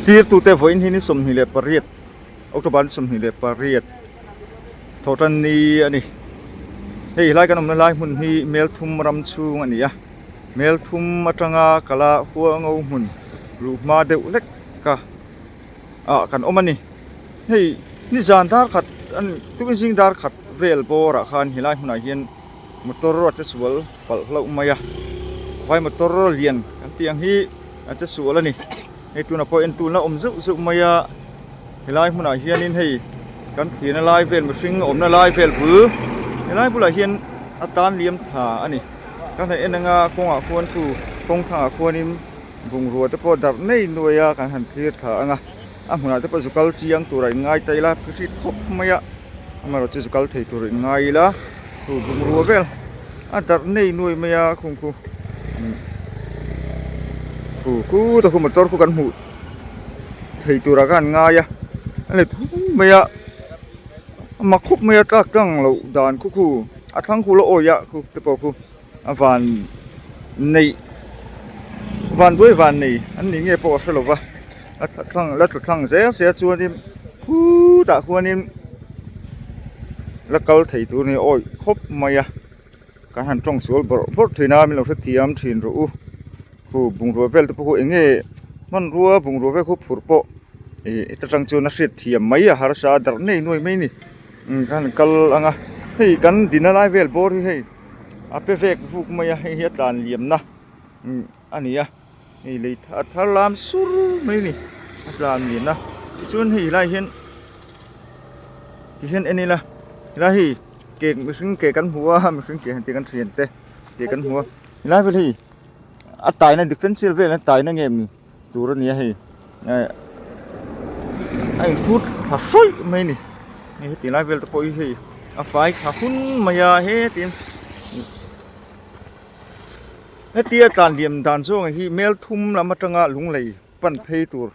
Tirtute vawiin hi ni 28 October ni 28 thawhtan ni a ni. Hei helai kan awmna lai hmun hi Melthum ram chhung a ni a, Melthum atanga kala Hualngo hmun luh hma deuh hlek a ah kan awm a ni. Hei nizan dar khat tukin zing dar khat vel bawrah khan helai hmunah hian motor a che sual palh hlauh mai a, vai motor lian kan tih ang hi a che sual a ni. Hei tunah pawh en tulna awm zeuh zeuh mai a, helai hmunah hianin hei kan thirna lai vel mihring awmna lai vel bul helai bulah hian a tan liam tha a ni. Kan han en anga kawngah khuan chu kawng thlangah khuanin bungrua te pawh darh nei nuai a kan han thlir thla ang a, a hmunah te pawh zu kal chiang tura in ngai ta ila hrit khawp mai a, amaherawhchu chu zu kal thei tur in ngai ila chu bungrua vel a darh nei nuai mai a khung khu khu khu ta khu motor khu kan hmuh thei turah khan an ngai a a let hum mai a a mak khawp mai a tlak tlang loh dan khu khu a thlang khu la awi a khu te pawh khu. A van neih van duai van nei an nih nge pawh a hre lo va a tla thlang la tla thlang zel sia chuanin khutah khuanin la kal thei tur a ni awih khawp mai a kan han tawng sual bawrh bawrh thin a min lo hrethiam thin rawh u khu bungrua vel te pawh khu eng nge hmanrua bungrua vel khu phurh pawh ih heta tang chuan a hriat thiam mai a harsa a darh nei nuai mai a ni kan han kal ang a hei kan dina lai vel bawr hi hei. A pe vek vuk mai a hei hi a tlan liamna a ni a hei lei a thar lam sur mai a ni a tlan liamna tichuan hei helaiah hian tihian en ila helai hi ke mihring ke kan hmu a mihring ke han tih kan thian te ke kan hmu a helai vel hi a taina differential vel a taina nge ni tur a ni a hei eh a inhrut tha hrawih mai a ni hei heti lai vel te pawh hi hei a fai tha hun mai a hetin hetia tlan liam dan zawng hi mel thum lam atanga lunglei pan phei tur.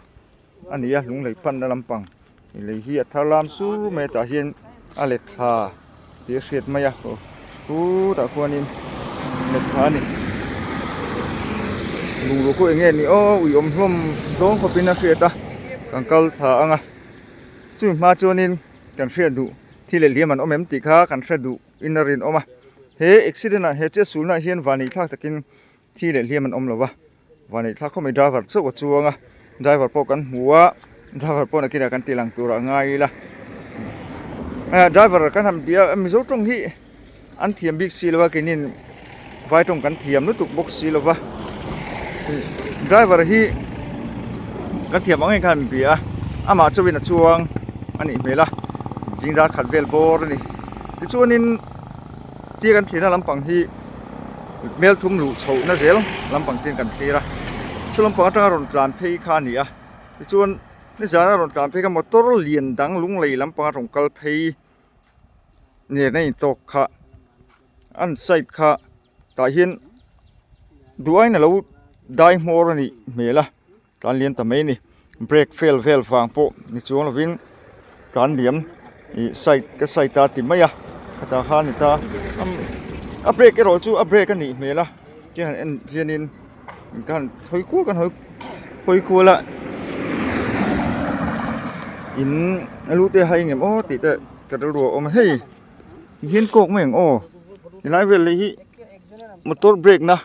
a ni a lunglei panna lampang lei hi a thar lam sur mai a tah hian a let thla tih a hriat mai a khutah khuanin let thla a ni bungrua khu eng nge ni aw uiawm hlawm dawn khawpin a hriat a kan kal thla ang a chumi hma chuanin kan hriat duh thil leh hliam an awm em tih kha kan hre duh in a rinawm a he accident ah he chetsulna ah hian vanei thlak takin thi leh hliam an awm lo va. Vanneih thlak khawp mai driver chauh a chuang a driver pawh kan hmu a driver pawh nakinah kan tih lang tur a ngai ila ah driver kan han bia a mizo tawng hi an thiam bik si lo a keinin vai tawng kan thiam lutuk bawk si lo va driver hi kan thiam ang em khan an bia a amah chauhin a chuang a nih hmel a zing dar khat vel bawr a ni tichuanin tia kan thirna lampang hi. Hmel thum luh chhohna zel lampang te kan thlir a chu lampang atanga rawn tlan phei kha a ni a tichuan nizana rawn tlan phei kha motor lian dang lunglei lampanga rawn kal phei nen a intawk kha an side kha tah hian duh aiin alo dai hmawr a nih hmel a. Tlan liam ta mai a ni brake fail vel vang pawh ni chuang lovin tlan liam ih side ka side a ti mai a khatah khan a ni ta a brake erawh chu a brake a nih hmel a ti han en hianin ka han hawi kual kan hawi hawi kual a in a lu te a hai ngem aw tih te ka rilru a awm a hei ti hian kawk mai ang aw helai vel leh hi motor brake na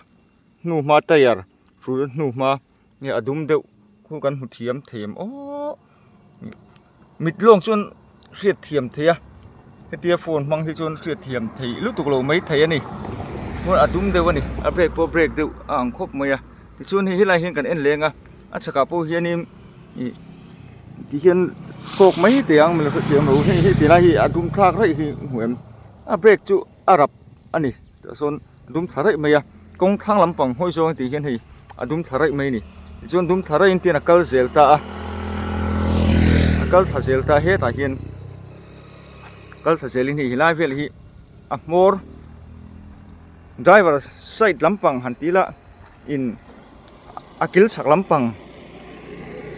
hnuhma tyre hrul hnuhma nge a dum deuh khu kan hmu thiam thei em aww mit lawng chuan hriat thiam theih a hetia phone hmang hi chuan hriat thiam theih lutuk lo mai thei a ni chuan a dum deuh a ni a brake pawh brake deuh a ang khawp mai a tichuan hei helai hian kan en leng a a chhakah pawh hianin ih ti hian kawk mai thei ang milo hrethiam lo hei hei tilai hi a dum thlak raih hi hmu em a brake chu a rap a ni tah sawn a dum thla raih mai a kawng thlang lampang hawi zawng tih hian hei a dum thla raih mai a ni tichuan dum thla raihin tihian a kal zel ta a a kal thla zel ta hetah hian kal thla zelin hei helai vel hi a hmawr driver side lampang han tih lah in a kil chhak lampang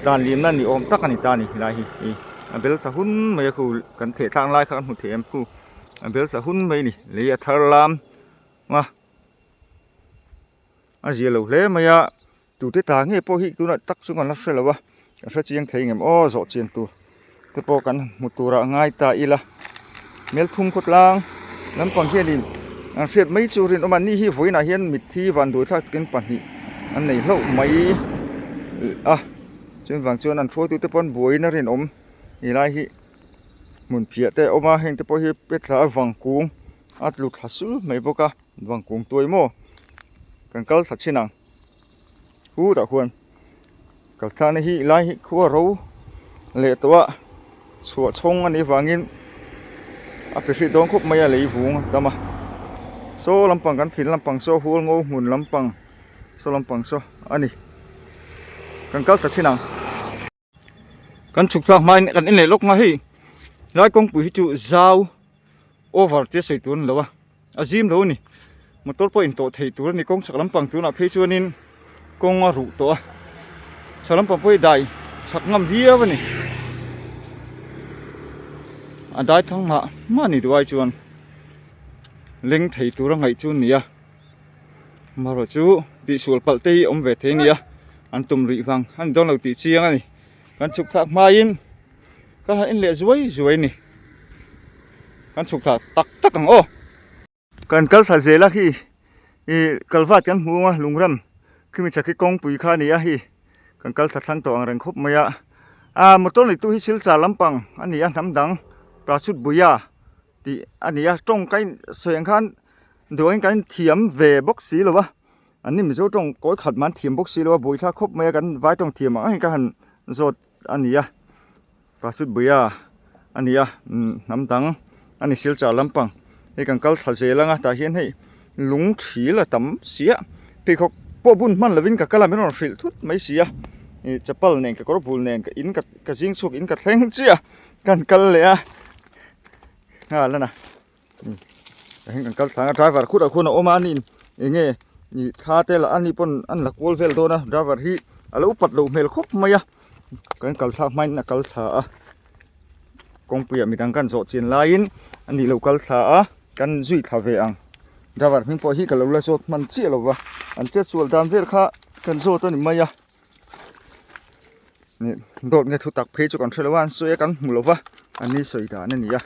tlan limna ni awm tak a ni ta a ni helai hi ih a bel thla hun mai a khu kan theh thlak lai kha kan hmu thei em khu. A bel thla hun mai a ni lei a thar lam a a zia lo hle mai a. Tute ta nge pawh hi tunah tak chu kan la hre lo a, ka hre chiang thei ngem aw zawh chian tur te pawh kan hmu turah a ngai ta ila. Melthum khawtlang lampang hianin an hriat mai chu rinawm a, ni hi vawiinah hian mitthi vanduai thlak takin pahnih an nei hlauh mai a, chuan vang chuan an hruaitute pawn buaiin a rinawm helai hi hmun phiah te a awm a, heng te pawh hi petla a vangkung a tlu thla sul mai bawk a. Vangkung tuai maw? Kan kal thla chhin ang. Hu tah khuan kal thlakna hi lai hi khua ro leh tawh a, chhuah chhawng a nih avangin a pe hrih dawn khawp mai a lei vung a tam a. Saw lampang kan thin lampang saw hual ngo hmun lampang saw lampang saw a ni. Kan kal thla chhin ang. Kan chhuk thlak hmain kan en leh lawk nga hei lai kawngpui hi chu zau over tia sawi tur a ni lo a a zim lo a ni motor pawh in tawh thei tur a ni kawng chhak lampang tunah phei chuanin kawng a ruh tawh a chhak lampang pawh hi dai chhak ngam viau a ni a dai thang mah mah a ni duh ai chuan leng thei tur a ngaih chu a ni a. Amaherawh chu tihsual palh te hi awm ve thei a ni a, an tum luih vang a ni dawn lo tih chiang a ni. Kan chhuk thlak hmain ka han en leh zuai zuai a ni. Kan chhuk thlak tak tak ang aw. Kan kal thla zel a khi ih kalvat kan hmu ang a lungram khimi chhak hi kawngpui kha a ni a hei kan kal thla thlang tawh ang reng khawp mai a. Ah motor neitu hi silchar lampang a ni a hnam dang Prasut Buia tih a ni a tawngkai sawi ang khan duangin kan inthiam ve bawk si lo a an ni mizo tawng kawi khat mah an thiam bawk si lo a buaithlak khawp mai a kan vai tawng thiam ang angin ka han zawt a ni a Prasut Buia a ni a hnam dang a ni silchar lampang hei kan kal thla zel ang a tah hian hei lung thil a tam si a pheikhawk pawh bun hman lovin ka kal a min rawn hrilh thut mai si a ih chapal nen kekawr bul nen ka in ka zing chhuak in ka thleng chiah a kan kal leh a nghal a na. Heng kan kal thlanga driver khutah khuan a awm a ani eng nge ih thla te lah ani pawn an la kual vel dawn a driver hi a lo pat loh hmel khawp mai a kan kal thlak hmain a kal thla a kawngpuiah midang kan zawh chin laiin ani lo kal thla a kan zui thla ve ang driver hming pawh hi ka lo la zawt hman chiah lo va an chetsual dan vel kha kan zawt a ni mai a. Dawt nge thu tak phei chu kan hre lo a an sawi a kan hmu lo va an ni sawi dan a ni a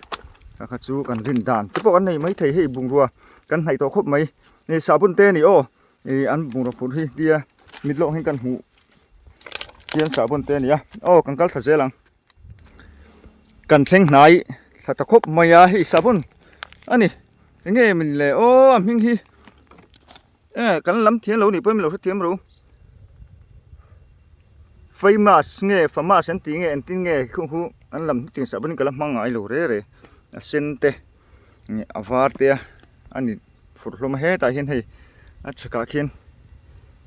a kha chu kan rin dan te pawh kan nei maithei hei bungrua kan hnaih tawh khawp mai ih sahbun te a ni aw ih an bungrua phurh hi tia mit lawk hian kan hmuh hian sahbun te a ni a aw kan kal thla zel ang kan thleng hnai thla ta khawp mai a hei sahbun a ni eng nge min le aw a hming hi. E kan lam thiam lo nih pawhin lo hrethiam ro. Famous nge famous an tih nge engtin nge khung khu an lam hetiang sah pawhin ka la hmang ngai lo re re. A sen te a var te a ni fur hlawm a hetah hian hei a chhakah khian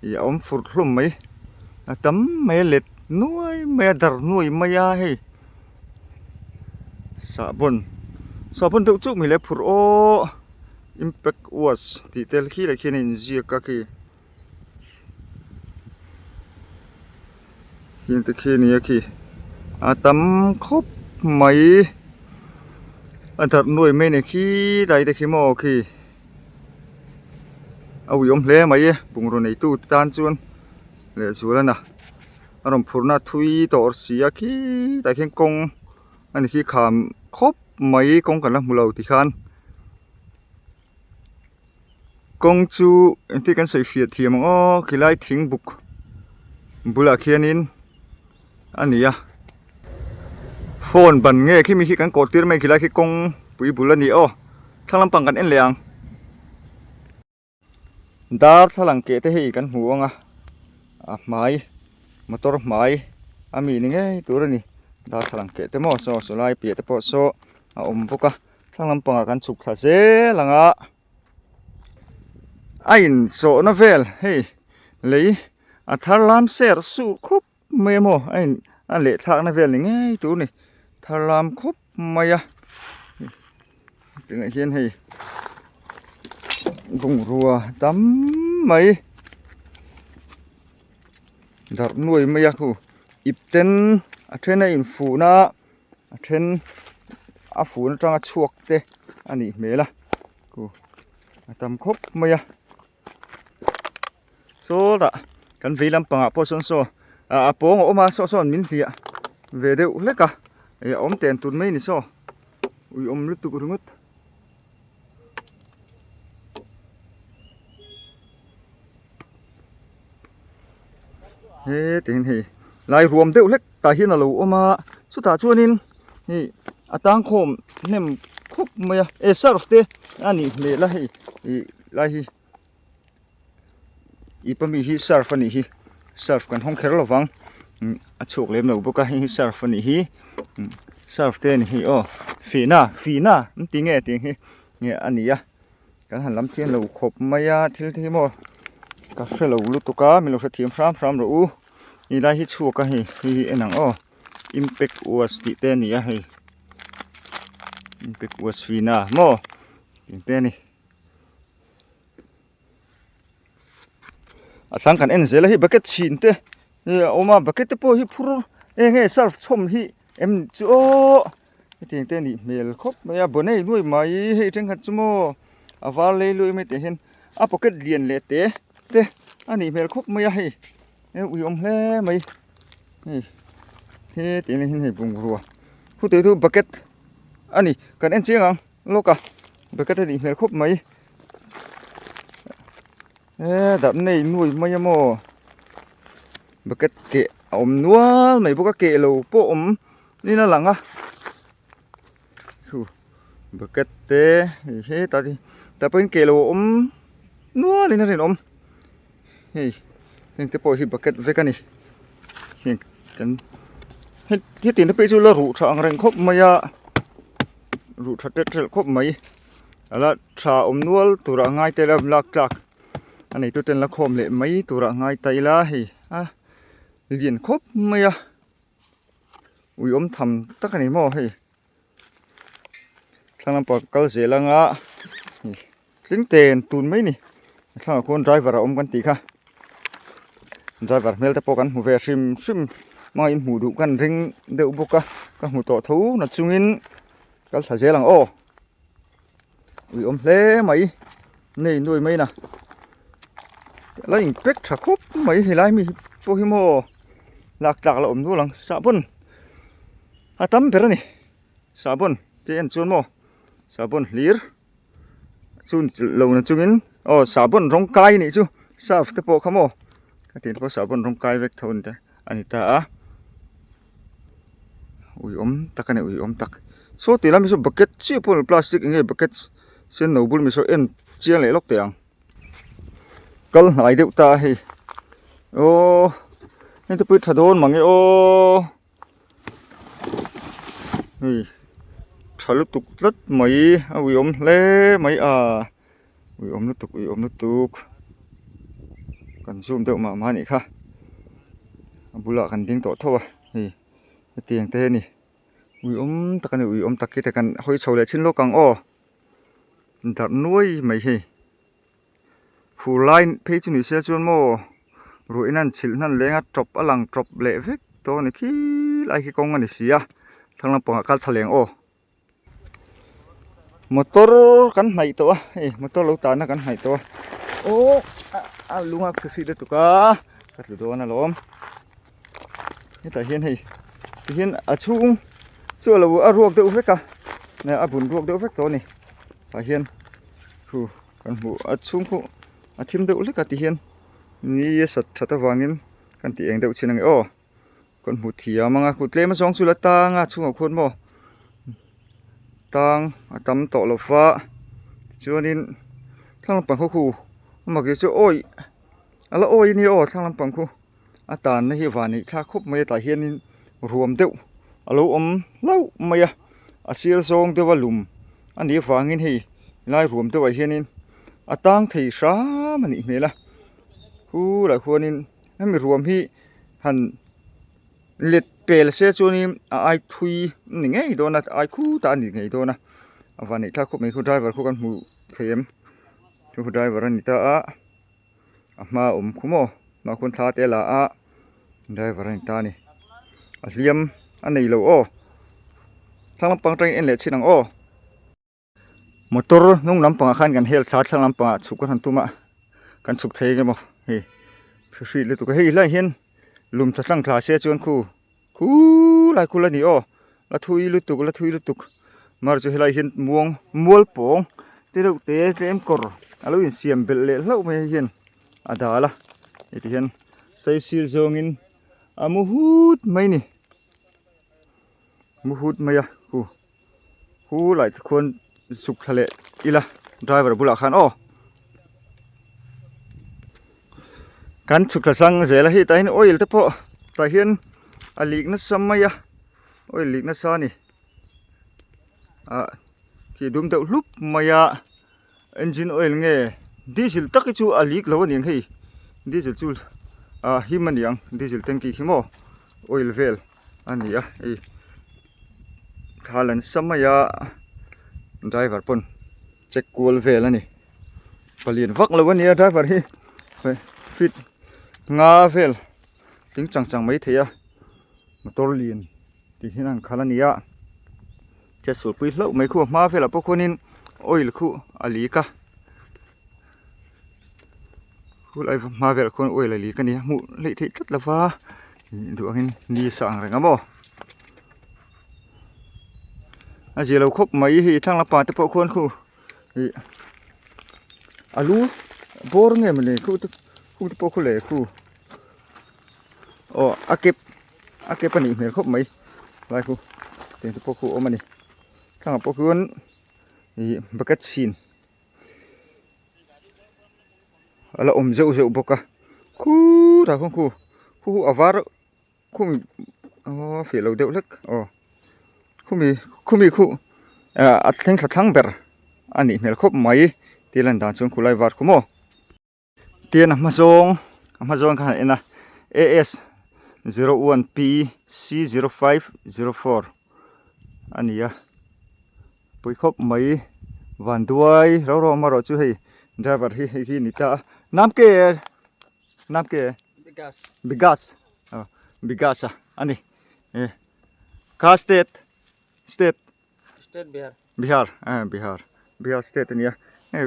ih a awm fur hlawm mai a tam mai a let nuai mai a dar nuai mai a hei sahbawn sahbawn deuh chauh mai le phur aw. Impact watch tih tel khi leh khian a inziak a khi heng te khi a ni a khi a tam khawp mai a darh nuai mai a ni khi lai te khi maw khi a uiawm hle mai e bungraw neitu te tan chuan lehzual a na a rawn phurna thui tawh si a khi tah khian kawng a ni khi kham khawp mai kawng kan la hmu lo tikhan. Kawng chu engtin kan sawi fiah thiam ang aw khilai thing buk bulah khianin a ni a phone ban nge khimi khi kan kawh tir mai khilai khi kawng pui bul a ni aw thlang lampang kan en leh ang darthlalang keh te hei kan hmu ang a a hmai motor hmai a mi ni ngei tur a ni darthlalang keh te maw saw sawlai piah te pawh saw a awm bawk a. Thlang lampangah kan chhuk thla zel ang a, a insawhna vel hei lei a thar lam ser sur khawp mai a maw a in a leh thlakna vel ni ngei tur a ni thar lam khawp mai a tunah hian hei bungrua tam mai darh nuai mai a khu ip ten a then a infuhna. A then a fun atanga chhuak te a nih hmel a khu a tam khawp mai a sawtah. Kan vei lampangah pawh sawn saw ah a pawng a awm a saw sawn min hliah ve deuh hlek a ih a awm ten tur mai a ni saw ui awm lutuk ringawt. He tiin hei lai ruam deuh hlek tah hian a lo awm a chutah chuanin hei a tang khawm hnem khawp mai a e surf te a nih hmel a hei ih lai hi ih pahmi hi surf a nih hi surf kan hawng kher lo vang a chhuak lem lo bawk a hei hi surf a nih hi surf te a ni hi aw fihna fihna an ti nge tih hi nge a ni a. Kan han lam thiam lo khawp mai a thil te hi maw ka hre lo lutuk a min lo hrethiam hram hram rawh u ti lai hi chhuak a hei hei hi en ang aw impact wash tih te a ni a hei impact wash fina maw tih te a ni a thlang kan en zel a hei bucket chhin te a awm a bucket te pawh hi phur eng nge surf chhawm hi em chu aw. Hetiang te a nih hmel khawp mai a bonei nuai mai hei thenkhat chu maw a var lei luai mai tih hian a pocket lian leh te te a nih hmel khawp mai a hei e ui awm hle mai hei hetiang hian hei bungrua khutui chu bucket a ni kan en chiang ang lawk a bucket a nih hmel khawp mai e darh nei nuai mai a maw bucket keh a awm nual mai bawk a keh lo pawh awm. Nin a lang a chu bucket te hei hetah te tah pawhin ke lo a awm nual in a rinawm hei heng te pawh hi bucket vek a ni heng kan hetiang te phei chu la ruh tha ang reng khawp mai a ruh tha tet hrelh khawp mai a la tha awm nual turah ngai ta ila lak tlak a neitu ten la khawm leh mai turah ngai ta ila hei a lian khawp mai a. Ui awm tham tak a ni maw hei thlang lampang kal zel anga tling ten tun mai ni a thlangah khuan driver a awm kan tih kha driver hmel te pawh kan hmu ve hrim hrim hmangin hmuh duh kan ring deuh bawk a ka hmu tawh tho na chungin kal thla zel ang aw ui awm hle mai nei nuai mai na la in pack tha khawp mai helai mi pawh hi maw lak tlak la awm nual ang sahbawn a tam ber a ni sahbawn te en chuan maw sahbawn hlir chu lo na chungin aw sahbawn rawng kai a nih chu surf te pawh kha maw ka tih pawh sahbawn rawng kai vek tho a ni ta a ui awm tak a ni ui awm tak saw tih lam hi chu bucket chiah pawh ni plastic eng nge bucket sen no bul mi saw en chiang leh lawk teh ang kal hnai deuh ta a hei aww heng te pawh hi tha dawn mang e aww hei tha lutuk tlat mai a ui awm hle mai a ui awm lutuk ui awm lutuk kan zoom deuh mah mah a nih kha a bulah kan ding tawh tho a hei hetiang te hi a ni ui awm tak a ni ui awm tak hi te kan hawi chho leh chin lawk ang aw. Darh nuai mai hei fur lai phei chu ni se chuan maw ruih in an chhilh hnan leng a tawp a lang tawp leh vek tawh a ni khi lai khi kawng a ni si a thlang lampangah kal thla leng aw motor kan hnaih tawh a hei motor lo tahna kan hnaih tawh a aw a lung a khawhri lutuk a ka tlu dawn alawm hetah hian hei tihian a chhung chu a lo a ruak deuh vek a a bun ruak deuh vek tawh a ni tah hian thu kan hmuh a chhung pawh a thim deuh hlek a tihian ni a sat that avangin kan tih eng deuh chin ang e aw kan hmu thiam ang a kut tlem azawng chu la tang a chhungah khuan maw tang a tam tawh lo va tichuanin thlang lampang khaw khu a mak hi chu awi a la awi a nia aw thlang lampang khu. A tanna hi van neih thlak khawp mai a tah hianin ruam deuh a lo awm hlauh mai a a sir zawng deuh a lum a nih avangin hei lai ruam deuh ah hianin a tang thei hram a nih hmel a khulai khuanin hemi ruam hi han let pel se chuanin a ai thui a ni ngei dawn a ai khutah a ni ngei dawn a a van neih thlak khawp mai khu driver khu kan hmu thei em chu driver a ni ta a. A hma a awm khu maw hma khuan thla te a la a driver a ni ta a ni a hliam a nei lo aw thlang lampang atangin en leh chhin ang aw motor hnung lampangah khan kan hel thla thlang lampangah chhuk kan han tum a kan chhuk thei eng emaw hei. Hri lutuk a hei lai hian lum tha tlang thla se chuan khu khulai khu la ni aw la thui lutuk la thui lutuk mar chu helai hian muang mual pawng te reuh te tlem kawr a lo insiam belh leh hlauh mai hian a dal a heti hian saisir zawngin a mu hut mai a ni mu hut mai a khu khulai te khuan zuk thla leh ila driver bulah khan aw kan chhuk thla tlang zel a hei tah hian oil te pawh tah hian a lik nasa mai a oil lik nasa a ni ah khi dum deuh hlup mai a engine oil nge diesel tak hi chu a lik lo a niang hei diesel chu ah him a niang diesel tanky khi maw oil vel a ni a hei thla la nasa mai a driver pawn check kual vel a ni palian vak lo a nia driver hi feet nga vel tling chang chang mai thei a motor lian tih hian an khalh a ni a chetsual pui hlauh mai khu a hma velah pawh khuanin oil khu a leak a khulai hma velah khuan oil a leak a ni a hmuh hleih theih tlat lova duh angin ni a sa ang reng a maw a zia lo khawp mai hei thlang lampang te pawh khuan khu ih alu bawr nge mawni khu te khu te pawh khu leh khu aw a kep a kep a nih hmel khawp mai lai khu tiang te pawh khu a awm a ni thlangah pawh khian ih bucket chhin a la awm zeuh zeuh bawk a khutah khuan khu khu khu a var khumi aw fiah lo deuh hlek aw khumi khumi khu ah a thleng thla thlang ber a nih hmel khawp mai tih a lan dan chuan khulai var khu maw. Tian a hma zawng a hma zawng kha han en a A S zero one P C 0504 a ni a pui khawp mai van duai rau rau amarawh chu hei driver hi hei hi a ni ta a nam ke nam ke Bigas Bigas aw Bigas a ani e kha state state State Bihar. Bihar eh Bihar Bihar state a nia hei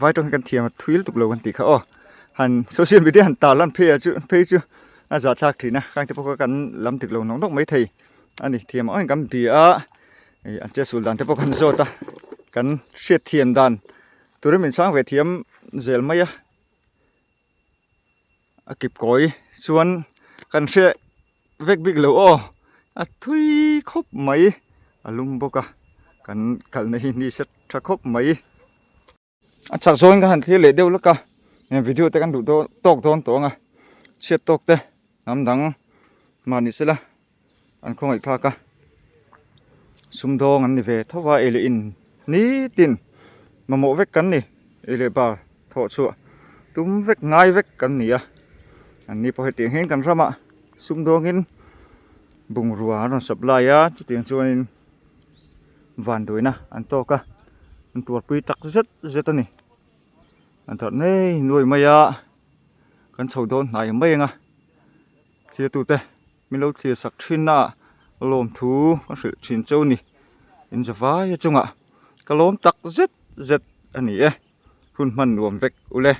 vai tawng hi kan thiam a thui lutuk lo kan tih kha aw han social media han tar lan phei ah chu phei chu a zah thlak thin a khang te pawh kha kan lam dik lo nawk nawk mai thei a ni thiam ang kan bia a ih an che sul dan te pawh kan zawt a kan hriat thiam dan turin min chhang ve thiam zel mai a. A kip kawi chuan kan hre vek bik lo aw a thui khawp mai a lum bawk a kan kalna hi ni se tha khawp mai a chak zawngin ka han thlir leh deuh lawk a video te kan duh dawn tawk dawn tawh ang a chhiat tawk te hnam dang mahni sela an khawngaih phak a sumdawng an ni ve tho va ei leh in nitin mamawh vek kan ni ei leh bar thawh chhuah tum vek ngai vek kan ni a an ni pawh hetiang hian kan ramah sumdawngin bungrua an rawn supply a chutiang chuanin vanduaina an tawk a an tuarpui tak zet zet a ni an darh ngei nuai mai a kan chho dawn hnai mai ang a. Thliatute min lo thlir sak thin a lawmthu ka hrilh thin cheu ni in zavai a chungah ka lawm tak zet zet a ni e hun hman nuam vek ule.